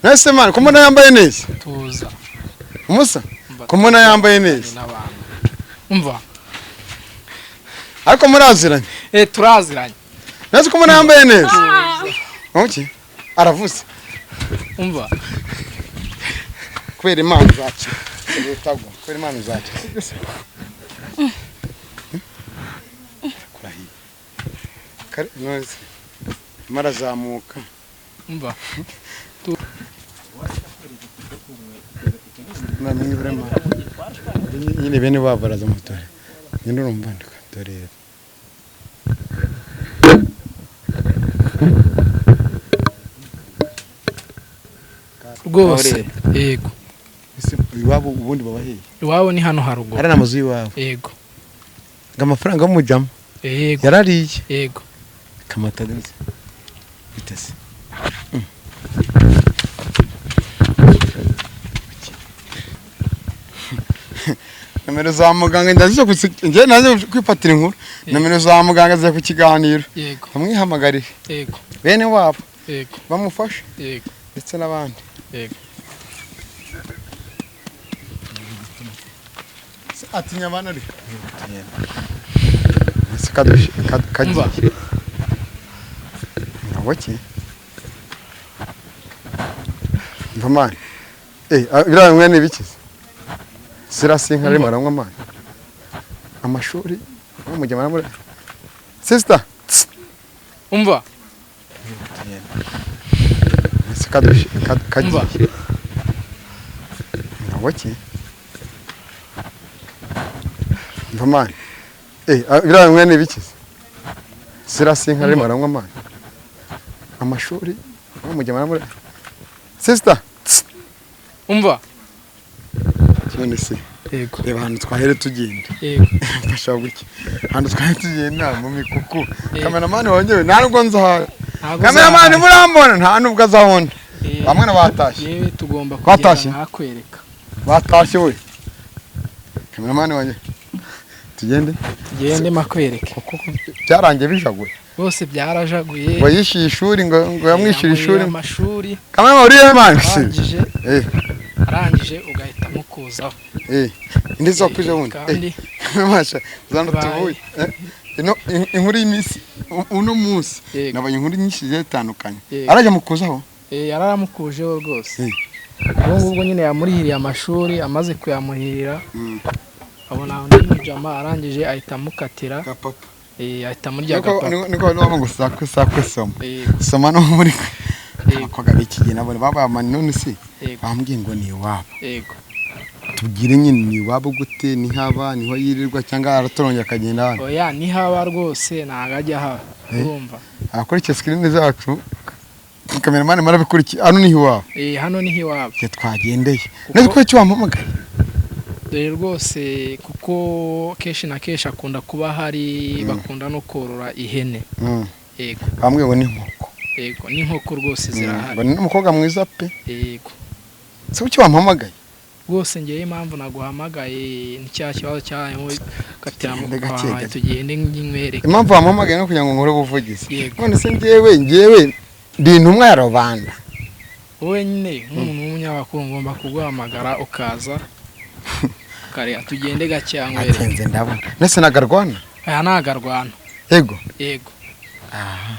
Nese man, ko mbona yambaye neza? Tuza. Umusa, ko mbona yambaye neza? N'abantu. Umva. Ariko muraziranye? Eh, turaziranye. Nese ko mbona yambaye neza? Okay. Aravuze. Umva. Kubera Imana uzakira. Utagwa. Kubera Imana uzakira. Sibyo se? Kurahiye. Kare nose. Marazamuka. Umva. Nyine bene babo baraza mutore. Nyine urumva ndeka dore. Rwose. Yego. Ese iwabo ubundi baba hehe? Iwabo ni hano haruguru. Ari n'amazu y'iwabo. Yego. Ngo amafaranga y'umujyamo. Yego. Yarariye. Yego. Kamata neza. Bitese. Nomero za muganga ndazizo njye nazo kwifatira inkuru. Nomero za muganga ziza ku kiganiro. Yego. Bamwihamagarire. Yego. Bene wabo. Yego. Bamufashe. Yego. Ndetse n'abandi. Yego. Atinya abana ari. Ese kadushi kagiye. Ngabo ki? Mva man. Eh, biriya bimwe ni ibiki? Sira sinka arimo aranywa amani. Amashuri bamujyana muri Sister. Umva. Ese kadushi kagiye. Ngabo ki? Mva man. Eh, biriya bimwe ni ibiki? Sira sinka arimo aranywa amani. Amashuri bamujyana muri Sister. Umva. None se Yego. reba ahantu twahere tugenda. Yego. Mfasha gutya. Ahantu twahere tugenda mu mikuku. Yego. Kameramani wanjye nta nubwo nzahara. Ntabwo Kameramani uzahara. murambona nta nubwo azabona. Eh, Bamwe na batashye. Yewe tugomba kugenda Batashye? nkakwereka. Batashye we. Kameramani wanjye. Tugende. Tugende makwereke. Kuko byarangiye bijaguye. Bose byarajaguye. Ngo yishyuye ishuri ngo yamwishyura ishuri. Amashuri. Kameramani uriye mani. Arangije. Eh, Arangije ugahita mukuzaho. eh. Indi zo kwije wundi. Kandi Kameramani zano Bye. tuvuye. Ino inkuru y'iminsi uno munsi. Yego. Nabonye inkuru nyinshi zigiye zitandukanye. Yego. Arajya mukuzaho. Yararamukujeho rwose. Eh. Ubu ngubwo nyine yamurihiriye amashuri, amaze kuyamurihirira abona undi mujama arangije ahita amukatira. Gapapa. Ahita amurya Niko agapapa. niko bavuga ngo sakwe sakwe soma. Yego. Soma no muri Yego. abakobwa b'iki gihe nabo babaye amani none se Yego. bambwiye ngo ni iwabo. Yego. Tubwire nyine ni iwabo gute, ni haba niho yirirwa cyangwa aratorongera akagenda hano. Oya ni haba rwose ntago ajya haba. Urumva. Abakurikiye screen zacu kameramani marabikurikiye hano ni iwabo. Hano ni iwabo. Igihe twagendeye. Nzi ko icyo wampamagaye. Dore rwose kuko kenshi na kenshi akunda kuba hari bakunda no korora ihene. Yego. Bambwiye ngo ni inkoko. Yego, n'inkoko rwose zirahari. Ngo ni umukobwa mwiza pe. Yego. Se kuki wampamagaye? Rwose ngewe impamvu naguhamagaye ni cya kibazo cyayo gatira mu Tugende gake kwawe gake. tugende nkwereke. Impamvu wampamagaye no kugira ngo nkore ubuvugizi. Yego. None se njyewe ndi intumwa ya rubanda. Wowe nyine nk'umuntu w'umunyamakuru ngomba kuguhamagara ukaza ukareba tugende gake nkwereke. Atenze ndabona. Nese nagarwana? Aya nagarwana. Yego. Yego. Aha.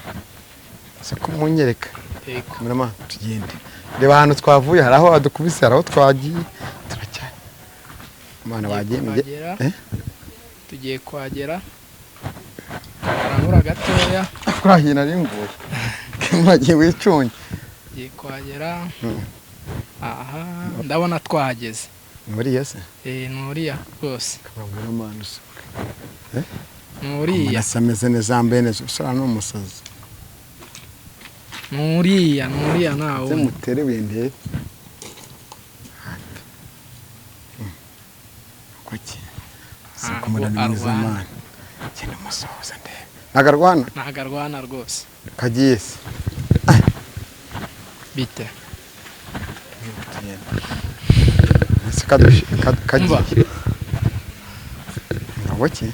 Se ko munyereka. Yego. Kameramani tugende. Reba ahantu twavuye hari aho badukubise hari aho twagiye turacyari. Imana bagiye Kuhagera. Eh? Tugiye kuhagera. Karabura gatoya. Kurahiye nari nguye. Mwagiye wicunye. Tugiye kuhagera. Aha, ndabona twahageze. Muri se? Nuriya rwose. Kameramani usa. Nuriya. Amaraso ameze neza yambaye neza usara ni umusazi. Nuriya, nuriya nawe. Se mutere wende. Kuki? Sikumura ni mwiza man. Genda umusohoza ndebe. Nagarwana? Nagarwana rwose. Kagiye se. Bite. Ese kadushi kagiye. Ngabo ki?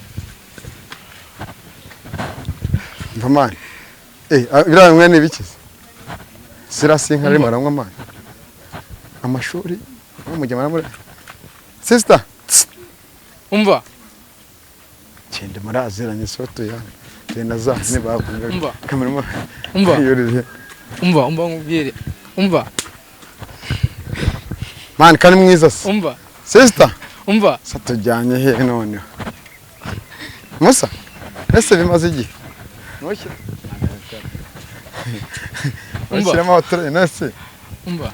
Mva man. Eh, biriya bimwe ni ibiki? Sira sinka arimo aranywa amani. Amashuri bamujyana muri sister. Umva. Genda muraziranye soto ya genda za ne bakunga. Umva. Kamera. Umva. Yuriye. Umva, umva nkubwire. Umva. Man kari mwiza se. Umva. Sister. Umva. Sa tujyanye he noneho? Musa, ese bimaze igihe? Ntushyire. Umva. Ntushyiremo abaturage nese. Umva.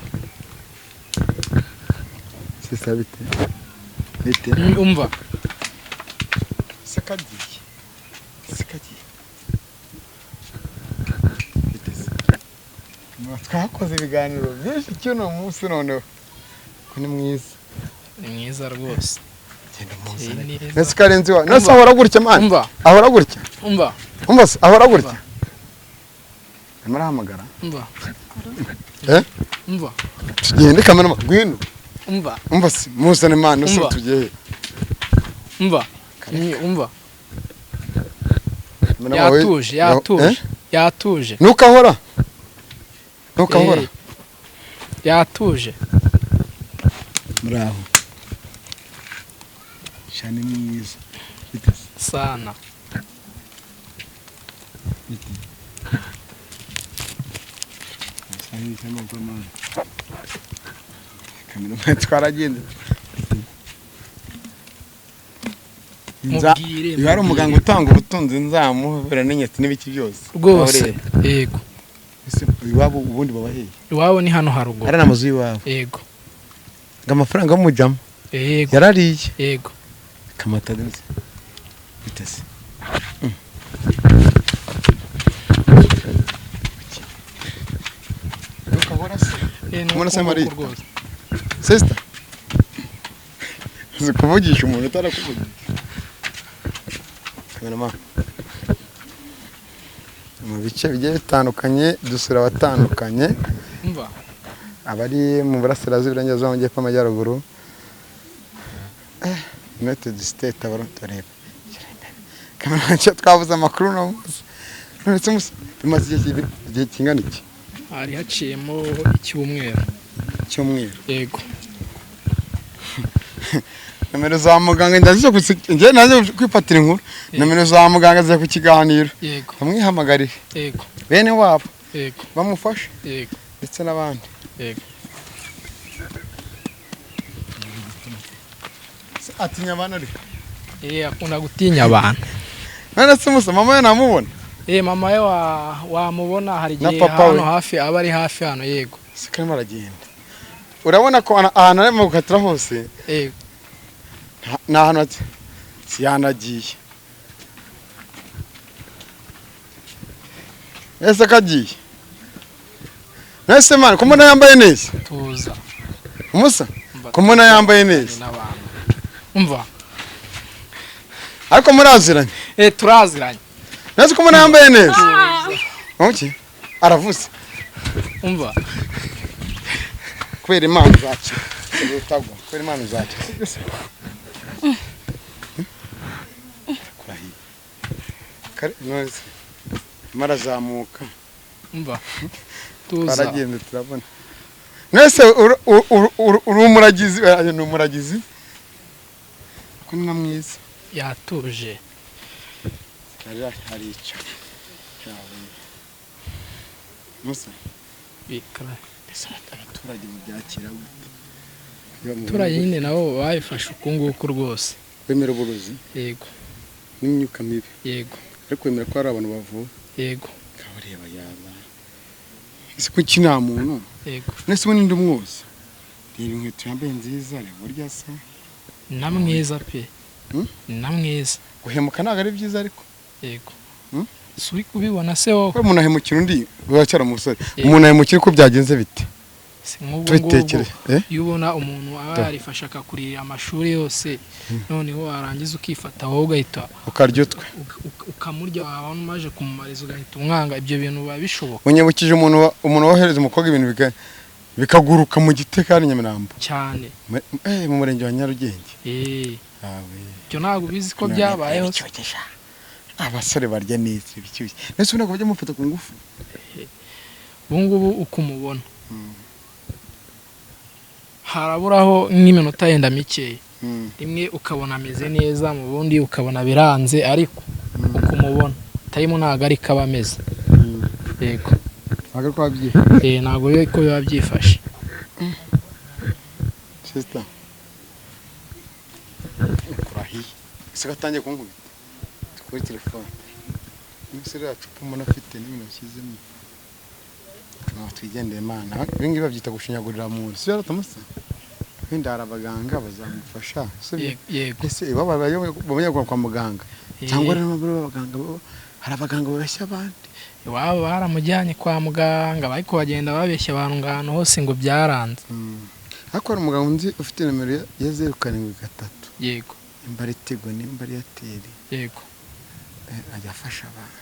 Sister bite? Bite? Umva. Sekagiye. Sekagiye. Bite se? Twakoze ibiganiro byinshi cy'uno munsi noneho. Ko ni mwiza. Ni mwiza rwose. Genda muzane. Neza. Nese karenzi wa. Nese ahora gutya man. Umva. Ahora gutya. Umva. Umva se ahora gutya. Arimo arahamagara. Umva. Eh? Umva. Tugende kamera ngwino. Umva. Umva se muzane man use Umva. tugiye. Umva. Ni umva. Kamera wawe- Yatuje, yatuje. Eh? Yatuje. Ntukahora. Ntukahora. Eh, yatuje. Muraho. Shani mwiza. Bite se? Sana. Bite. Shani cyangwa kwa. Kamera twaragenze. Mubwire. Iyo hari umuganga utanga ubutunzi nzamuhobera n'inyatsi n'ibiki byose. Rwose. Yego. Ese iwabo ubundi baba hehe? Iwabo ni hano haruguru. Ari n'amazu y'iwabo. Yego. Ngo amafaranga amujyamo. Yego. Yarariye. Yego. Kamata neza. Bite se? Ntukahora se. Eh, ni Ubona se uko Marie? nguko rwose. Sister. Uzi kuvugisha umuntu utarakuvugisha. Cameraman. Mu bice bigiye bitandukanye dusura abatandukanye. Umva. Abari mu burasirazuba, iburengerazuba, amajyepfo, amajyaruguru. United States abaro tureba. Cameraman cyo twabuze amakuru no munsi. None se musa bimaze igihe kingana iki? Hari haciyemo icyumweru. Cyumweru. Yego. Nomero za muganga ndazize njye naje kwifatira inkuru. Nomero za muganga zize ku kiganiro. Yego. Bamwihamagarire. Yego. Bene wabo. Yego. Bamufashe. Yego. Ndetse n'abandi. Yego. Atinya abantu ariko. Eh, akunda gutinya abantu. None se musa mama we namubona? Eh, mama we wamubona hari Na igihe papa we. hano hafi aba ari hafi hano. Yego. Se karimo aragenda. Urabona ko ahantu arimo gukatira hose Yego. ni ahantu hake siyanagiye. Ese kagiye. Nese man kumubona yambaye neza. Tuza. Musa Umva. kumubona yambaye neza. N'abantu. Umva. Ariko muraziranye. Eh, turaziranye. Nese kumubona yambaye neza. Oki aravuze. Umva. Kubera Imana uzakira. Utagwa. Kubera Imana uzakira. Kurahiye. Kare nose. Marazamuka. Umva. Tuza. Twaragenda turabona. Nese uri umuragizi, ni umuragizi. Ko ni na mwiza. Yatuje. Hari icyo. Musa, Bikara. ese abaturage mubyakira gute? Abaturage nyine nabo babifashe uku nguku rwose. Wemera uburozi Yego. n'imyuka mibi. Yego. Ariko wemera ko hari abantu bavura. Yego. Kabareba yaba. Ese kuki nta muntu? Yego. Nese ubundi ndi umwoza. Reba inkweto yambaye nziza, reba uburyo asa. Na mwiza pe. Na mwiza. Guhemuka ntabwo ari byiza ariko. Yego. Si uri kubibona se wowe? Ko umuntu ahemukira undi uracyari umusore. Yego. Umuntu ahemukira uko byagenze bite? Si nk'ubwo Tubitekere. ngubwo. Iyo ubona umuntu aba yarifashe akakurira amashuri yose, noneho warangiza ukifata wowe ugahita ukarya utwe. Ukamurya wabona umaje kumumariza ugahita umwanga, ibyo bintu biba bishoboka. Unyibukije umuntu wohereza umukobwa ibintu bikaguruka mu giti kandi Nyamirambo. Cyane. Mu murenge wa Nyarugenge. Eh. Ibyo ntabwo ubizi ko byabayeho. Abasore barya neza ibishyushye. Nese ubona ko bajya mufata ku ngufu. Ubu ngubu uko umubona. Haraburaho nk'iminota yenda mikeya, rimwe ukabona ameze neza, mu bundi ukabona biranze, ariko uko umubona time ntabwo ari kaba ameze. Yego. Ntabwo ari ko wabyifashe. Ntabwo ko biba byifashe. Sister, kurahiye ese ko atangiye kunkubita kuri telefone? Umusore yacu umuntu afite n'ibintu yashyizemo. Ntabwo twigendeye, Imana. Ibi ngibi babyita gushinyagurira muntu, si byo? Wenda hari abaganga bazamufasha, si byo? Yego. Ese iwabo bamenya kwa muganga cyangwa rero abaganga hari abaganga babeshya abandi? Iwabo baramujyanye kwa muganga, ariko bagenda babeshya abantu ngo ahantu hose ngo byaranze. Ariko hari umuganga nzi ufite nomero ya 073. Nimba ari Tigo, nimba ari Airtel. Ajya afasha abantu.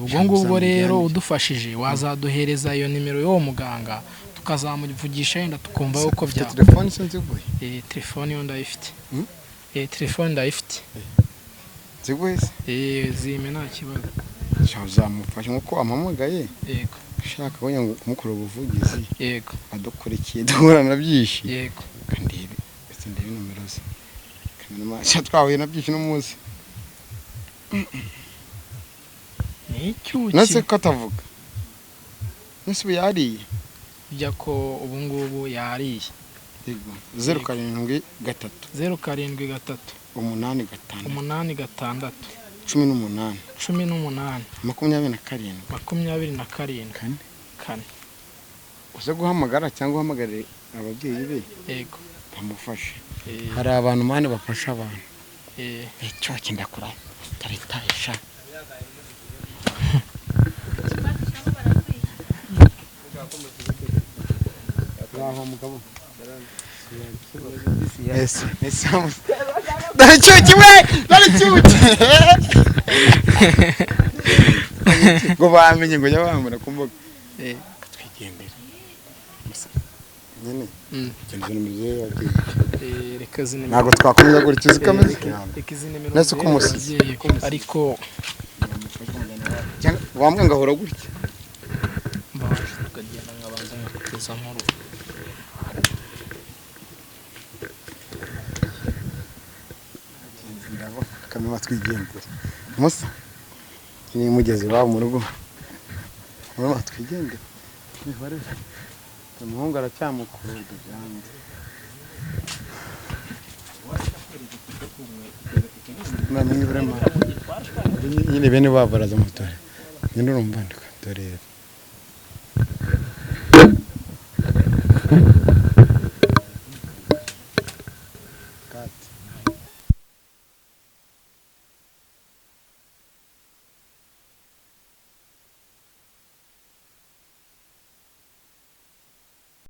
Ubwo ngubwo rero udufashije wazaduhereza iyo nimero y'uwo muganga, tukazamuvugisha yenda tukumva uko Ufite byaba. telefone se nziguye? Telefone yo ndayifite. Hmm? Telefone ndayifite. Nziguye se? Zime, nta kibazo. Sha, uzamufasha nkuko ampamagaye. Ushaka wenda ngo kumukorera ubuvugizi. Adukurikiye, duhura na byinshi. Ndebe ndetse ndebe nomero ze. Kamera sha, twahuye na byinshi n'umunsi. Ni icyuki. Nase ko atavuga? Nase ubu yariye? Bijya ko ubu ngubu yariye. Yego, 073. 073. 86. 86. 18. 18. 27. 27. 4. 4. Uze guhamagara cyangwa uhamagarire ababyeyi be bamufashe. Hari abantu mani bafasha abantu. Icyo kindakura taritarisha. Ngaho mugabo. Ese, ese. Dore we, dore cyuki. Ngo bamenye ngo jya ku mbuga. Twigendera. Nyine. Genda nomero y'ababyeyi. Reka izi nimero. Ntabwo twakomeza gutya, uzi ko ameze. Reka izi nimero Nese ko umusizi. ababyeyi, ariko Cyangwa wambwa ngahora gutya. Mbabaje tukagenda nkabanza nkakugeza mu rugo. Kamema, twigendere. Musa ni mugezi iwabo mu rugo. Mama, twigendere. Mwihorere. Umuhungu aracyamukurura, byanze. Mwihorere mama. Nyine bene wabo baraza mutore. Nyine urumva ndiko dore. Kati.